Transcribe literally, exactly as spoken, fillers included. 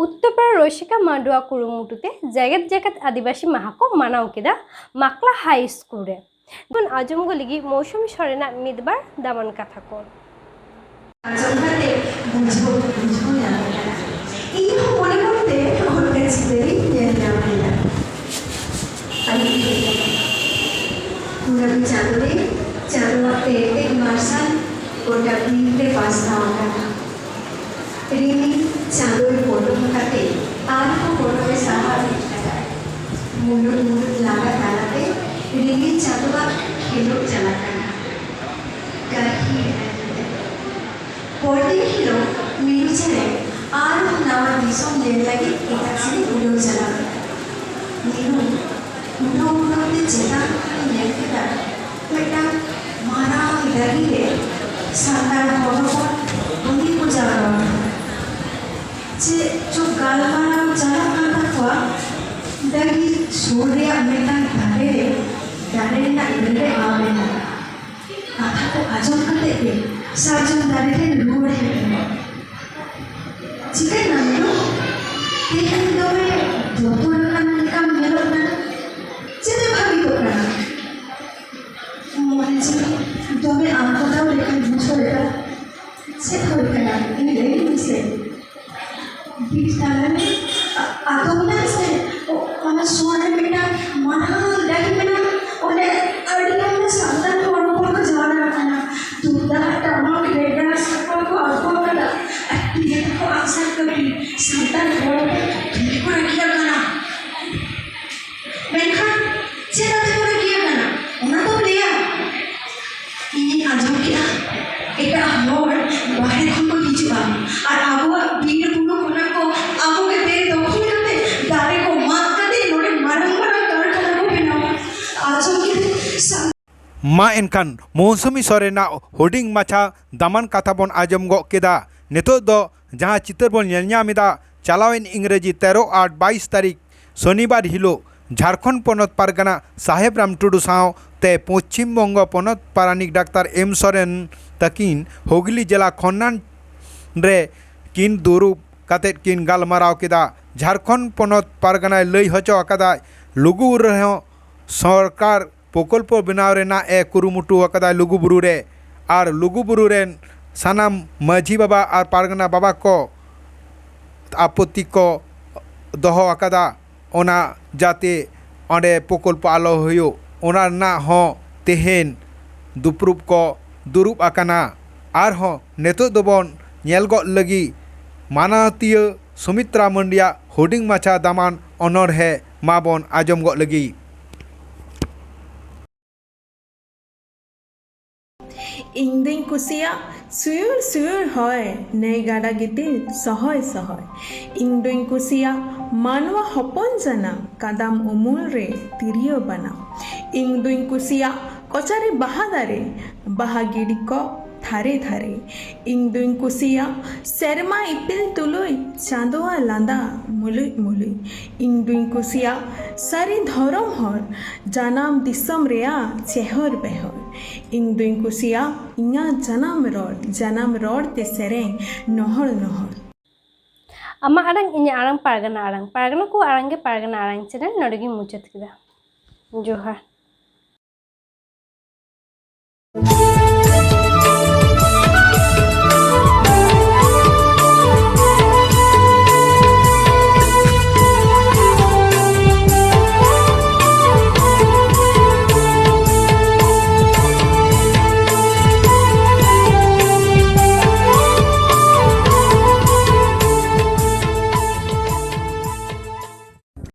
ᱩᱛᱛᱚᱨᱯᱟᱲᱟ ᱨᱚᱥᱤᱠᱟ ᱢᱟᱰᱣᱟ ᱠᱩᱨᱩᱢᱩᱴᱩ ᱛᱮ ᱡᱮᱜᱮᱛ ᱡᱟᱠᱟᱛ ᱟᱹᱫᱤᱵᱟᱹᱥᱤ ᱢᱟᱦᱟ ᱠᱚ ᱢᱟᱱᱟᱣ ᱠᱮᱫᱟ ᱢᱟᱠᱞᱟ ᱦᱟᱭ ᱥᱠᱩᱞ ᱨᱮ᱾ ᱵᱚᱱ ᱟᱸᱡᱚᱢ ᱜᱚᱫ ᱞᱟᱹᱜᱤᱫ ᱢᱳᱣᱥᱩᱢᱤ ᱥᱚᱨᱮᱱᱟᱜ ᱢᱤᱫ ᱵᱟᱨ ᱫᱟᱢᱟᱱ ᱠᱟᱛᱷᱟ ᱠᱚ᱾ ᱟᱸᱡᱚᱢ ᱠᱟᱛᱮ ᱵᱩᱡᱷᱟᱹᱣ, ᱵᱩᱡᱷᱟᱹᱣ ᱧᱟᱢ ᱠᱮᱫᱟ᱾ ᱤᱧ ᱦᱚᱸ ᱢᱚᱱᱮ ᱢᱚᱱᱮᱛᱮ ᱚᱱᱠᱟ ᱪᱤᱛᱟᱹᱨᱤᱧ ᱧᱮᱞ ᱧᱟᱢ ᱠᱮᱫᱟ᱾ ᱟᱹᱭᱩᱵ ᱵᱮᱲᱟ ᱠᱩᱱᱟᱹᱢᱤ ᱪᱟᱸᱫᱳ ᱨᱮ ᱪᱟᱸᱫᱳᱣᱟᱜ ᱛᱮᱨᱫᱮᱡ ᱢᱟᱨᱥᱟᱞ ᱜᱚᱴᱟ ᱵᱤᱨ ᱛᱮ ᱯᱟᱥᱱᱟᱣ ᱟᱠᱟᱱᱟ᱾ ᱨᱤᱢᱤᱞ ᱪᱟᱸᱫᱳᱭ ᱯᱚᱴᱚᱢ ᱠᱟᱛᱮ ᱟᱨᱦᱚᱸ ᱜᱚᱴᱟᱭ ᱥᱟᱦᱟᱣ ᱤᱫᱤ ᱠᱟᱫᱟ᱾ ᱢᱩᱞᱩᱡ ᱢᱩᱞᱩᱡ ᱞᱟᱸᱜᱟ ᱛᱟᱞᱟᱛᱮ ᱨᱤᱢᱤᱞ ᱪᱟᱸᱫᱳᱣᱟᱜ ᱠᱷᱮᱞᱳᱰ ᱪᱟᱞᱟᱜ ᱠᱟᱱᱟ᱾ ᱜᱟᱹᱦᱤᱨ ᱜᱟᱹᱦᱤᱨ᱾ ᱯᱚᱨᱫᱤᱱ ᱦᱤᱞᱳᱜ ᱢᱤᱨᱩ ᱪᱮᱬᱮ ᱟᱨᱦᱚᱸ ᱱᱟᱣᱟ ᱫᱤᱥᱚᱢ ᱧᱮᱞ ᱞᱟᱹᱜᱤᱫ ᱮᱴᱟᱜ ᱥᱮᱫ ᱮ ᱩᱰᱟᱹᱣ ᱪᱟᱞᱟᱣ ᱮᱱᱟ᱾ ᱢᱤᱨᱩ ᱩᱰᱟᱹᱣ ᱩᱰᱟᱹᱣ ᱛᱮ ᱪᱮᱛᱟᱱ ᱠᱷᱚᱱ ᱮ ᱧᱮᱞ ᱠᱮᱫᱟ, ᱢᱤᱫᱴᱟᱝ ᱢᱟᱨᱟᱝ ᱰᱟᱹᱦᱤ ᱨᱮ ᱥᱟᱱᱛᱟᱲ ᱦᱚᱲ ᱦᱚᱯᱚᱱ ᱫᱚᱢᱮ ᱠᱚ ᱡᱟᱣᱨᱟ ᱟᱠᱟᱱᱟ᱾ ᱪᱮᱫ ᱪᱚ ᱜᱟᱞᱢᱟᱨᱟᱣ ᱪᱟᱞᱟᱜ ᱠᱟᱱ ᱛᱟᱠᱚᱣᱟ᱾ ᱰᱟᱹᱦᱤ ᱥᱩᱨ ᱨᱮᱭᱟᱜ ᱢᱤᱫᱴᱟᱝ ᱫᱟᱨᱮ ᱨᱮ, ᱫᱟᱨᱮ ᱨᱮᱱᱟᱜ ᱰᱟᱹᱨ ᱮ ᱟᱵ ᱮᱱᱟ᱾ ᱠᱟᱛᱷᱟ ᱠᱚ ᱟᱸᱡᱚᱢ ᱠᱟᱛᱮ ᱜᱮ ᱥᱟᱨᱡᱚᱢ ᱫᱟᱨᱮ ᱴᱷᱮᱱ ᱨᱩᱣᱟᱹᱲ ᱦᱮᱡ ᱮᱱᱟ᱾ ᱪᱤᱠᱟᱹᱭᱮᱱᱟ ᱢᱤᱨᱩ? ᱛᱮᱦᱮᱧ ᱫᱚᱢᱮ ᱵᱚᱛᱚᱨ ᱟᱠᱟᱱ ᱞᱮᱠᱟᱢ ᱧᱮᱞᱚᱜ ᱠᱟᱱᱟ᱾ ᱪᱮᱫ ᱮᱢ ᱵᱷᱟᱹᱵᱤᱛᱚᱜ ᱠᱟᱱᱟ? ᱢᱚᱱᱮ ᱡᱤᱣᱤ ᱫᱚᱢᱮ ᱟᱸᱠᱚᱛᱟᱣ ᱞᱮᱠᱟᱧ ᱵᱩᱡᱷᱟᱹᱣ ᱮᱫᱟ᱾ ᱪᱮᱫ ᱦᱩᱭ ᱠᱟᱱᱟ? ᱤᱧ ᱞᱟᱹᱭᱟᱹᱧ ᱢᱮᱥᱮ᱾ ᱵᱤᱨ ᱛᱟᱞᱟᱨᱮ ᱟ-, ᱟᱛᱳ ᱢᱮᱱᱟᱜᱼᱟ ᱥᱮ? ᱚ-, ᱚᱱᱟ ᱥᱩᱨ ᱨᱮ ᱢᱤᱫᱴᱟᱝ ᱢᱟᱨᱟᱝ ᱰᱟᱹᱦᱤ ᱢᱮᱱᱟᱜᱼᱟ᱾ ᱚᱸᱰᱮ ᱟᱹᱰᱤ ᱟᱭᱢᱟ ᱥᱟᱱᱛᱟᱲ ᱦᱚᱲ ᱦᱚᱯᱚᱱ ᱠᱚ ᱡᱟᱣᱨᱟ ᱟᱠᱟᱱᱟ᱾ ᱛᱩᱢᱫᱟᱜ, ᱴᱟᱢᱟᱠ, ᱨᱮᱜᱽᱲᱟ, ᱥᱟᱠᱣᱟ ᱠᱚ ᱟᱬᱜᱚ ᱟᱠᱟᱫᱟ᱾ ᱟᱨ ᱛᱤᱨᱭᱳ ᱠᱚ, ᱟᱜᱼᱥᱟᱨ, ᱠᱟᱹᱯᱤ᱾ ᱥᱟᱱᱛᱟᱲ ᱦᱚᱲ ᱦᱚᱯᱚᱱ ᱫᱚᱢᱮ ᱠᱚ ᱨᱟᱹᱜᱤ ᱟᱠᱟᱱᱟ᱾ ᱢᱮᱱᱠᱷᱟᱱ ᱪᱮᱫ ᱟᱛᱮ ᱠᱚ ᱨᱟᱹᱜᱤ ᱟᱠᱟᱱᱟ, ᱚᱱᱟ ᱫᱚᱢ ᱞᱟᱹᱭᱟ? ᱤᱧᱤᱧ ᱟᱸᱡᱚᱢ ᱠᱮᱫᱟ, ᱮᱴᱟᱜ ᱦᱚᱲ ᱵᱟᱦᱨᱮ ᱠᱷᱚᱱ ᱠᱚ ᱦᱤᱡᱩᱜᱼᱟ ᱟᱨ ᱟᱵᱚᱣᱟᱜ ᱵᱤᱨ ᱵᱩᱨᱩ ᱠᱷᱚᱱᱟᱜ ᱠᱚ ᱟᱵᱚ ᱜᱮ ᱵᱮᱼᱫᱚᱠᱷᱚᱞ ᱠᱟᱛᱮ, ᱫᱟᱨᱮ ᱠᱚ ᱢᱟᱜ ᱠᱟᱛᱮ ᱱᱚᱰᱮ ᱢᱟᱨᱟᱝ ᱢᱟᱨᱟᱝ ᱠᱟᱨᱠᱷᱟᱱᱟ ᱠᱚ ᱵᱮᱱᱟᱣᱟ᱾ ᱢᱟ ᱮᱱᱠᱷᱟᱱ ᱢᱳᱣᱥᱩᱢᱤ ᱥᱚᱨᱮᱱᱟᱜ ᱦᱩᱰᱤᱧ ᱢᱟᱪᱷᱟ ᱫᱟᱢᱟᱱ ᱠᱟᱛᱷᱟ ᱵᱚᱱ ᱟᱸᱡᱚᱢ ᱜᱚᱫ ᱠᱮᱫᱟ᱾ ᱱᱤᱛᱚᱜ ᱫᱚ ᱡᱟᱦᱟᱸ ᱪᱤᱛᱟᱹᱨ ᱵᱚᱱ ᱧᱮᱞ ᱧᱟᱢ ᱮᱫᱟ, ᱪᱟᱞᱟᱣᱮᱱ ᱤᱝᱨᱮᱡᱤ ᱛᱮᱨᱚ ᱟᱴ ᱵᱟᱭᱤᱥ ᱛᱟᱹᱨᱤᱠᱷ ᱥᱚᱱᱤᱵᱟᱨ ᱦᱤᱞᱳᱜ ᱡᱷᱟᱲᱠᱷᱚᱸᱰ ᱯᱚᱱᱚᱛ ᱯᱟᱨᱜᱟᱱᱟ ᱥᱟᱦᱮᱵ ᱨᱟᱢ ᱴᱩᱰᱩ ᱥᱟᱶᱛᱮ ᱯᱚᱪᱷᱤᱢ ᱵᱚᱝᱜᱚ ᱯᱚᱱᱚᱛ ᱯᱟᱨᱟᱱᱤᱠ ᱰᱟᱠᱛᱟᱨ ᱮᱢ ᱥᱚᱨᱮᱱ ᱛᱟᱹᱠᱤᱱ ᱦᱩᱜᱽᱞᱤ ᱡᱮᱞᱟ ᱠᱷᱚᱱᱱᱟᱱ ᱨᱮ ᱠᱤᱱ ᱫᱩᱲᱩᱵ ᱠᱟᱛᱮᱫ ᱠᱤᱱ ᱜᱟᱞᱢᱟᱨᱟᱣ ᱠᱮᱫᱟ᱾ ᱡᱷᱟᱲᱠᱷᱚᱸᱰ ᱯᱚᱱᱚᱛ ᱯᱟᱨᱜᱟᱱᱟᱭ ᱞᱟᱹᱭ ᱦᱚᱪᱚ ᱟᱠᱟᱫᱟ, ᱞᱩᱜᱩ ᱨᱮᱦᱚᱸ ᱥᱚᱨᱠᱟᱨ ᱯᱨᱚᱠᱚᱞᱯᱚ ᱵᱮᱱᱟᱣ ᱨᱮᱱᱟᱜ ᱮ ᱠᱩᱨᱩᱢᱩᱴᱩ ᱟᱠᱟᱫᱟ ᱞᱩᱜᱩᱵᱩᱨᱩ ᱨᱮ᱾ ᱟᱨ ᱞᱩᱜᱩᱵᱩᱨᱩ ᱨᱮᱱ ᱥᱟᱱᱟᱢ ᱢᱟᱹᱡᱷᱤ ᱵᱟᱵᱟ ᱟᱨ ᱯᱟᱨᱜᱟᱱᱟ ᱵᱟᱵᱟ ᱠᱚ ᱟᱯᱚᱛᱛᱤ ᱠᱚ ᱫᱚᱦᱚ ᱟᱠᱟᱫᱟ, ᱚᱱᱟ ᱡᱟᱛᱮ ᱚᱸᱰᱮ ᱯᱨᱚᱠᱚᱞᱯᱚ ᱟᱞᱚ ᱦᱩᱭᱩᱜ, ᱚᱱᱟ ᱨᱮᱱᱟᱜ ᱦᱚᱸ ᱛᱮᱦᱮᱧ ᱫᱩᱯᱲᱩᱵ ᱠᱚ ᱫᱩᱲᱩᱵ ᱟᱠᱟᱱᱟ᱾ ᱟᱨᱦᱚᱸ ᱱᱤᱛᱚᱜ ᱫᱚᱵᱚᱱ ᱧᱮᱞ ᱜᱚᱫ ᱞᱟᱹᱜᱤᱫ ᱢᱟᱱᱚᱛᱤᱭᱟᱹ ᱥᱩᱢᱤᱛᱨᱟ ᱢᱟᱹᱱᱰᱤᱭᱟᱜ ᱦᱩᱰᱤᱧ ᱢᱟᱪᱷᱟ ᱫᱟᱢᱟᱱ ᱚᱱᱚᱬᱦᱮ ᱢᱟᱵᱚᱱ ᱟᱸᱡᱚᱢ ᱜᱚᱫ ᱞᱟᱹᱜᱤᱫ᱾ ᱤᱧ ᱫᱩᱧ ᱠᱩᱥᱤᱭᱟᱜ ᱥᱩᱭᱩᱲ ᱥᱩᱭᱩᱲ ᱦᱚᱭ, ᱱᱟᱹᱭ ᱜᱟᱰᱟ ᱜᱤᱛᱤᱞ ᱥᱚᱦᱚᱭ ᱥᱚᱦᱚᱭ᱾ ᱤᱧ ᱫᱩᱧ ᱠᱩᱥᱤᱭᱟᱜ ᱢᱟᱱᱣᱟ ᱦᱚᱯᱚᱱ ᱡᱟᱱᱟᱢ, ᱠᱟᱫᱟᱢ ᱩᱢᱩᱞ ᱨᱮ ᱛᱤᱨᱭᱳ ᱵᱟᱱᱟᱢ᱾ ᱤᱧ ᱫᱩᱧ ᱠᱩᱥᱤᱭᱟᱜ ᱠᱚᱪᱟᱨᱤ ᱵᱟᱦᱟ ᱫᱟᱨᱮ, ᱵᱟᱦᱟ ᱜᱤᱰᱤ ᱠᱚ ᱫᱷᱟᱨᱮ ᱫᱷᱟᱨᱮ᱾ ᱤᱧ ᱫᱩᱧ ᱠᱩᱥᱤᱭᱟᱜ ᱥᱮᱨᱢᱟ ᱤᱯᱤᱞ ᱛᱩᱞᱩᱡ, ᱪᱟᱸᱫᱳᱣᱟ ᱞᱟᱸᱫᱟ ᱢᱩᱞᱩᱡ ᱢᱩᱞᱩᱡ᱾ ᱤᱧ ᱫᱩᱧ ᱠᱩᱥᱤᱭᱟᱜ ᱥᱟᱹᱨᱤ ᱫᱷᱚᱨᱚᱢ ᱦᱚᱲ, ᱡᱟᱱᱟᱢ ᱫᱤᱥᱚᱢ ᱨᱮᱭᱟᱜ ᱪᱮᱦᱚᱨ ᱵᱮᱦᱚᱨ᱾ ᱤᱧ ᱫᱩᱧ ᱠᱩᱥᱤᱭᱟᱜ ᱤᱧᱟᱹᱜ ᱡᱟᱱᱟᱢ ᱨᱚᱲ, ᱡᱟᱱᱟᱢ ᱨᱚᱲ ᱛᱮ ᱥᱮᱨᱮᱧ ᱱᱚᱦᱚᱲ ᱱᱚᱦᱚᱲ᱾ ᱟᱢᱟᱜ ᱟᱲᱟᱝ, ᱤᱧᱟᱹᱜ ᱟᱲᱟᱝ, ᱯᱟᱨᱜᱟᱱᱟ ᱟᱲᱟᱝ, ᱯᱟᱨᱜᱟᱱᱟ ᱠᱚᱣᱟᱜ ᱟᱲᱟᱝ ᱜᱮ ᱯᱟᱨᱜᱟᱱᱟ ᱟᱲᱟᱝ ᱪᱮᱱᱮᱞ ᱱᱚᱰᱮ ᱜᱤᱧ ᱢᱩᱪᱟᱹᱫ ᱠᱮᱫᱟ᱾ ᱡᱚᱦᱟᱨ᱾